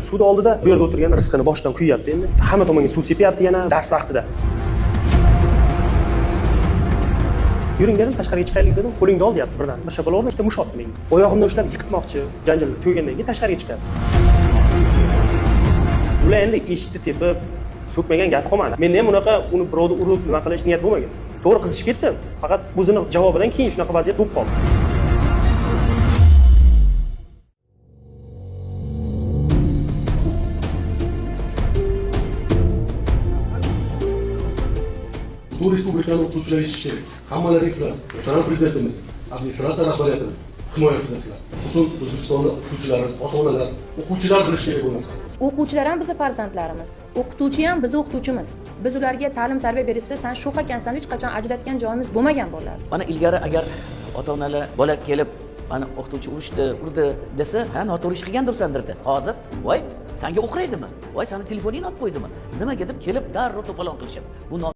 Suvni oldida bu yerda o'tirgan rizqini boshidan kuyyapti endi. Hamma tomonga suv sepyapti yana dars vaqtida. Yuring dedim, tashqariga chiqaylik dedim. Qo'lingda ol deyapti birdan. Bir shapaloq urdi, ikkita mush otdi menga. Oyog'imdan ushlab yiqitmoqchi. Janjal tugagandan keyin tashqariga chiqyapmiz. Ular endi eshikni tepib so'kmagan gap qolmadi. Menda ham unaqa uni birovni urib nima qilish niyat bo'lmagan. To'g'ri qizishib ketdim. Faqat o'zini javobidan keyin shunaqa vaziyat bo'lib qoldi. Bu respublikani o'qituvchilari yetishi kerak. Hammalaring sizlar, muhtaram prezidentimiz, administratsiya rahbariyatini himoyasidasizlar. Butun O'zbekistonni o'qituvchilari, ota-onalar, o'quvchilar bilishi kerak bu narsani. O'quvchilar ham bizni farzandlarimiz, o'qituvchi ham bizni o'qituvchimiz. Biz ularga ta'lim tarbiya berishsa, san sho'x ekansan, hech qachon ajratgan joyimiz bo'lmagan bolalar. Mana ilgari agar ota onalar bola kelib mana o'qituvchi urishdi, urdi desa, ha, noto'g'ri ish qilgandirsan derdi. Hozir, voy, sanga o'qiraydimi? Voy, sani telefoningni olib qo'ydimi? Nimaga deb kelib darrov to'polon qilishadi. Bu